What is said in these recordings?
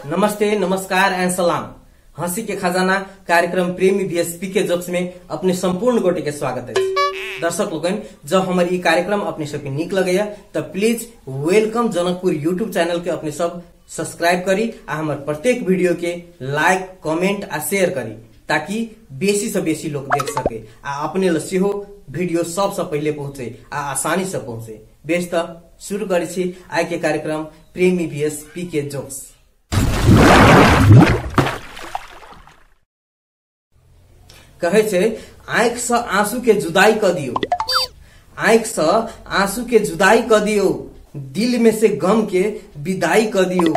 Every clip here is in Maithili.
नमस्ते, नमस्कार एंड सलाम। हंसी के खजाना कार्यक्रम प्रेमी बीएसपी के जोक्स में अपने संपूर्ण गोटे के स्वागत है। दर्शक लोगन, जब हमारे ये कार्यक्रम अपने सबके निक लगैया तो please welcome Janakpur YouTube channel के अपने सब सब्सक्राइब करी आ हमार प्रत्येक वीडियो के लाइक, कमेंट आ शेयर करी ताकि बेसी से बेसी लोग देख सके आ अपने ल सेहो वीडियो सबसे पहले पहुंचे आ आसानी से पहुंचे। बेस त शुरू करै छी आइ के कार्यक्रम प्रेमी बीएसपी के जोक्स। कहे छै आंखि से आंसू के जुदाई क दियो, आंखि से आंसू के जुदाई क दियो, दिल में से गम के विदाई क दियो।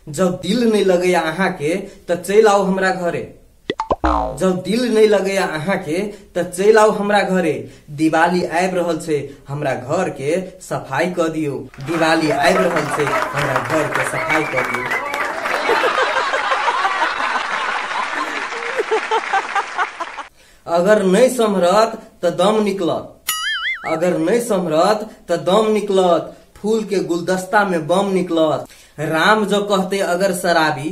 जब दिल नहीं लगैया अहाँ के त चलि आउ हमरा घरे, जब दिल नहीं लगैया अहाँ के त चलि आउ हमरा घरे। दिवाली आबि रहल छै हमरा घर के सफाई क दियो, दिवाली आबि रहल छै हमरा घर के सफाई क दियो। अगर नहीं सम्हरत त दम निकलत, अगर नहीं सम्हरत त दम निकलत, फूल के गुलदस्ता में बम निकलत। राम जो कहते अगर शराबी,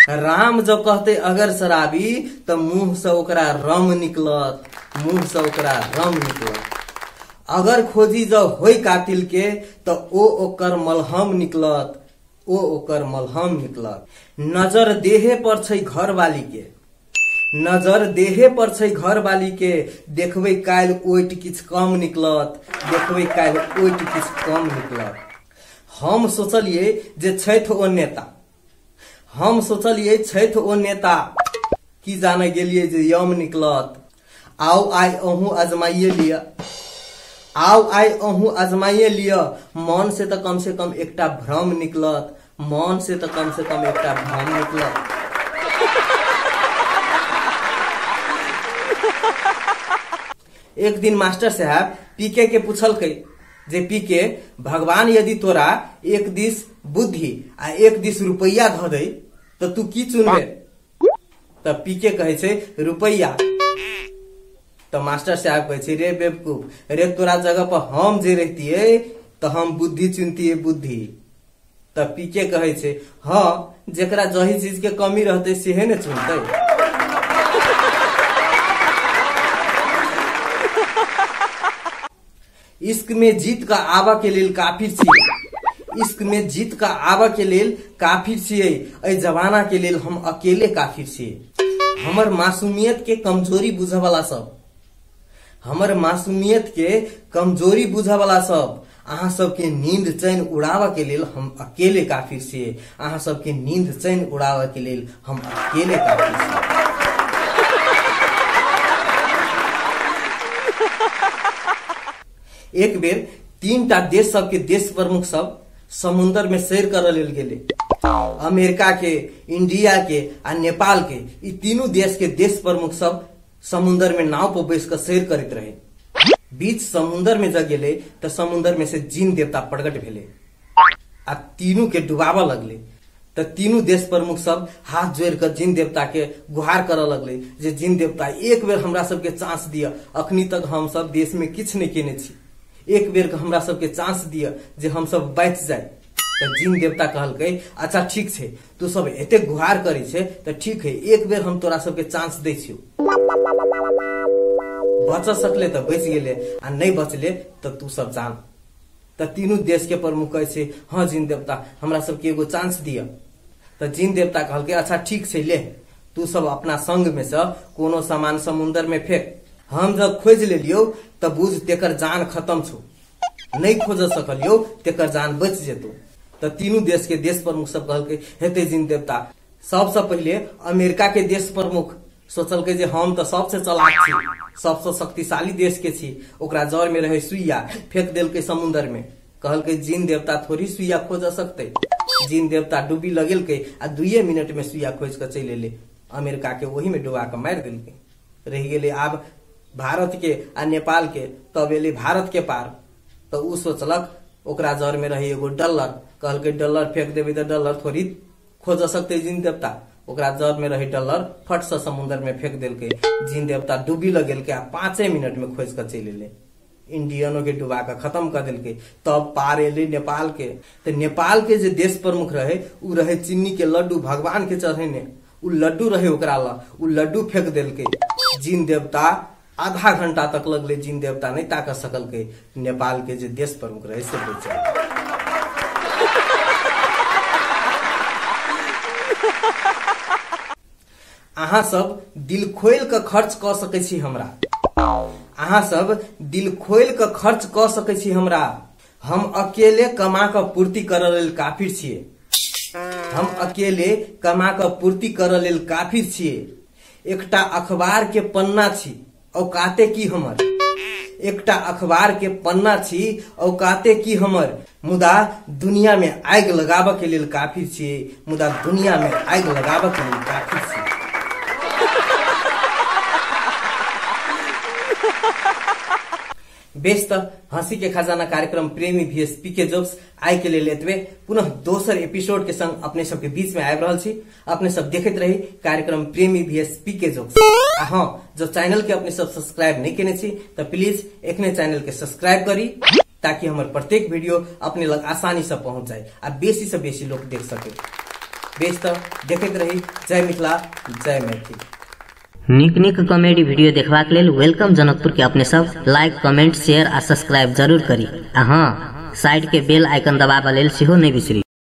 राम जो कहते अगर शराबी त मुंह से ओकरा रम निकलत, मुंह से ओकरा रम निकलत। अगर खोजी जो होई कातिल के त ओ ओकर मलहम निकलत, ओ ओकर मलहम निकलत। नजर देहे पर छै घर वाली के, नजर देहे पर छै घर वाली के, देखबै काल्हि ओटि किछु कम निकलत, देखबै काल्हि ओटि किछु कम निकलत। हम सोचलियै जे छथि ओ नेता, हम सोचलियै छथि ओ नेता, की जाने गेलियै जे यम निकलत। आउ आइ अहूँ आजमाइए लिअ, आउ आइ अहूँ आजमाइए लिअ, मन से तऽ कम से कम एकटा भ्रम निकलत, मन से तऽ कम से कम एकटा भ्रम निकलत। एक दिन मास्टर साहब पीके के पूछलकै जे पीके, भगवान यदि तोरा एक दिस बुद्धि आ एक दिस रुपैया धऽ दै त तू की चुनबे? त पीके कहै छै रुपैया। त मास्टर साहब कहै छै रे बेवकूफ, रे तोरा जगह पर हम जे रहतियै त हम बुद्धि चुनतियै, बुद्धि। त पीके कहै छै हाँ, जेकरा जही चीज के कमी रहतै सेहे ने चुनतै। इश्क में जीत का आबा के लेल काफी छियै, इश्क में जीत का आबा के लेल काफी छियै, एहि जमाना के लेल हम अकेले काफी छियै। हमर मासूमियत के कमजोरी बुझऽ वाला सब, हमर मासूमियत के कमजोरी बुझऽ वाला सब, अहाँ सबके नींद चैन उड़ाबऽ के लेल हम अकेले काफी छियै, अहाँ सबके नींद चैन उड़ाबऽ के लेल हम अकेले काफी छियै। एक बेर तीन टा देश सबके देश प्रमुख सब समुन्द्र में सैर करऽ लेल गेले। अमेरिका के, इंडिया के आ नेपाल के, ई तीनू देश के देश प्रमुख सब समुन्द्र में नाव पर बैस कऽ सैर करैत रहे। बीच समुन्द्र में जब गेले त समुन्द्र में से जिन देवता प्रकट भेले आ तीनू के डुबाबऽ लगले। त तीनू देश प्रमुख सब हाथ जोड़ कऽ जिन देवता के गुहार करऽ लगले जे जिन देवता एक बेर हमरा सबके चांस दिअ, अखनी तक हम सब देश में किछु नहि केने छी, एक बेर के हमरा सबके चांस दिअ जे हम सब बचि जाय। त जिन देवता कहलकै अच्छा ठीक छै, तू सब एतेक गुहार करै छै त ठीक है, एक बेर हम तोरा सबके चांस दै छियौ, बच सकले त बचि गेले आ नहि बचले त तू सब जान। त तीनू देश के प्रमुख कहै छै हाँ जिन देवता हमरा सबके एगो चांस दिअ। त जिन देवता कहलकै अच्छा ठीक छै, ले तू सब अपना संग में से कोनो सामान समुन्द्र में फेंक, हम जब खोजि लेलियौ त बुझ तेकर जान खत्म छौ, नहीं खोज सकलियौ तेकर जान बचि जेतौ। त तीनू देश के देश प्रमुख सब कहलकै हेतै जिन देवता। सबसे पहिले अमेरिका के देश प्रमुख सोचलकै जे हम त सबसे चलाक छी, सबसे शक्तिशाली देश के छी, ओकरा जड़ में रहे सुइया, फेंक देलकै समुन्द्र में। कहलकै जिन देवता थोड़ी सुइया खोज सकतै। जिन देवता डूबी लगेलकै आ 2 मिनट में सुइया खोज कऽ चलि एलै, अमेरिका के ओही में डुबा कऽ मारि देलकै। रहि गेलै आब भारत के आ नेपाल के, तब एलै भारत के पार। त उ सोचलक ओकरा जड़ में रहे एगो डॉलर, कहलकै डॉलर फेंक देबै त डॉलर थोड़ी खोज सकतै जिन देवता, ओकरा जड़ में रहे डॉलर फट से समुद्र में फेंक देलकै। जिन देवता डूबी लगेलकै आ 5 मिनट में खोज के चलि एलै। इंडियनो के डुबा कऽ खत्म कऽ देलकै। तब पार एलै नेपाल के। तऽ नेपाल के जे देश प्रमुख रहे उ रहे चीनी के लड्डू भगवान के चढ़ेने, उ लड्डू रहे ओकरा लग, उ लड्डू फेंक देलकै। जिन देवता आधा घंटा तक लगले, जिन देवता नहीं ताक सकलकै। नेपाल के जे देश प्रमुख रहे से बचल। अहाँ सब दिल खोल के खर्च कऽ सकै छी हमरा, अहाँ सब दिल खोल के खर्च कऽ सकै छी हमरा। हम अकेले कमा कऽ पूर्ति करऽ लेल काफी छियै, हम अकेले कमा कऽ पूर्ति करऽ लेल काफी छियै। एकटा अखबार के पन्ना छी औकाते की हमर, एकटा अखबार के पन्ना छी औकाते की हमर, मुदा दुनिया में आगि लगाबऽ के लेल काफी छियै, मुदा दुनिया में आगि लगाबऽ के लेल काफी छियै। बेस त हंसी के खजाना कार्यक्रम प्रेमी VS पीके जोक्स आइ के लेल एतबे। पुनः दोसर एपिसोड के संग अपने सबके बीच में आबि रहल छी। अपने सब देखैत रही कार्यक्रम प्रेमी VS पीके जोक्स। आ हाँ, जो चैनल के अपने सब सब्सक्राइब नहीं केने छी त प्लीज एखने चैनल के सब्सक्राइब करी ताकि हमर प्रत्येक वीडियो अपने लग आसानी से पहुंच जाए आ बेसी से बेसी लोग देख सके। बेस त देखैत रही। जय मिथिला, जय मैथिली। नीक नीक कॉमेडी वीडियो देखबाक लेल welcome Janakpur के अपने सब लाइक, कमेंट, शेयर आ सब्सक्राइब जरूर करी। आ हाँ, साइड के बेल आइकन दबाबऽ लेल सेहो नहि बिसरी।